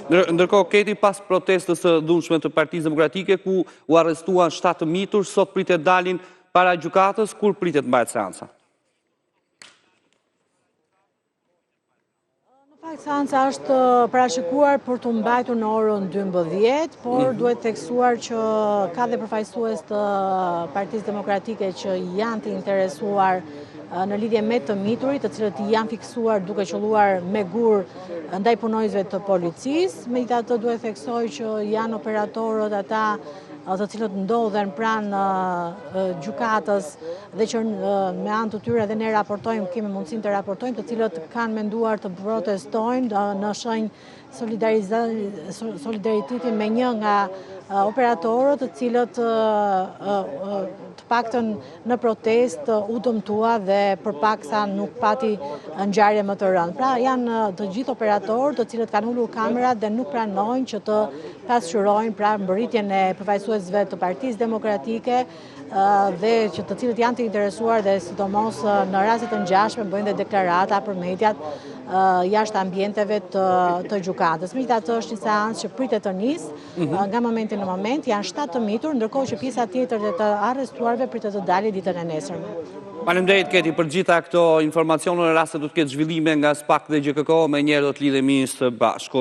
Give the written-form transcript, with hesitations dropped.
Ndërkohë, Keti pas protestës së dhunshme të Partisë Demokratike, ku u arrestuan 7 të mitur, sot pritet dalin para gjykatës, kur pritet mbahet seanca? Në fakt, seanca është parashikuar për t'u mbajtur në orën 12, por mhm. duhet theksuar që ka dhe përfaqësues të Partisë Demokratike që janë të interesuar në lidhje me të miturit, të cilët janë fiksuar duke qëlluar me gurë ndaj punonjësve të policisë. Megjithatë duhet theksoj që janë operatorët ata të cilët ndodhen pranë gjykatës dhe që me anë të tyre dhe ne raportojmë, kemi mundësinë të raportojmë, të cilët kanë menduar të protestojnë në shenjë solidariteti me një nga operatorët të cilët të paktën në protestë u dëmtua dhe për pak sa nuk pati ngjarje më të rëndë. Pra janë të gjithë operatorë të cilët kanë ulur kamerat dhe nuk pranojnë që të pasqyrojnë pra mbërritjen e përfaqësuesve të Partisë Demokratike dhe që të cilët janë të interesuar dhe sidomos në raste të ngjashme bëjnë dhe deklarata për mediat jashtë ambienteve të, të gjykatës. Megjithatë është një seancë që pritet të nisë mhm. nga momenti në moment, janë 7 të mitur, ndërkohë që pjesa tjetër e të arrestuarve pritet të dalë ditën e nesërme. Faleminderit Keti për gjitha këto informacione në rast se do të ketë zhvillime nga SPAK dhe GJKKO, menjëherë do të lidhemi së bashku.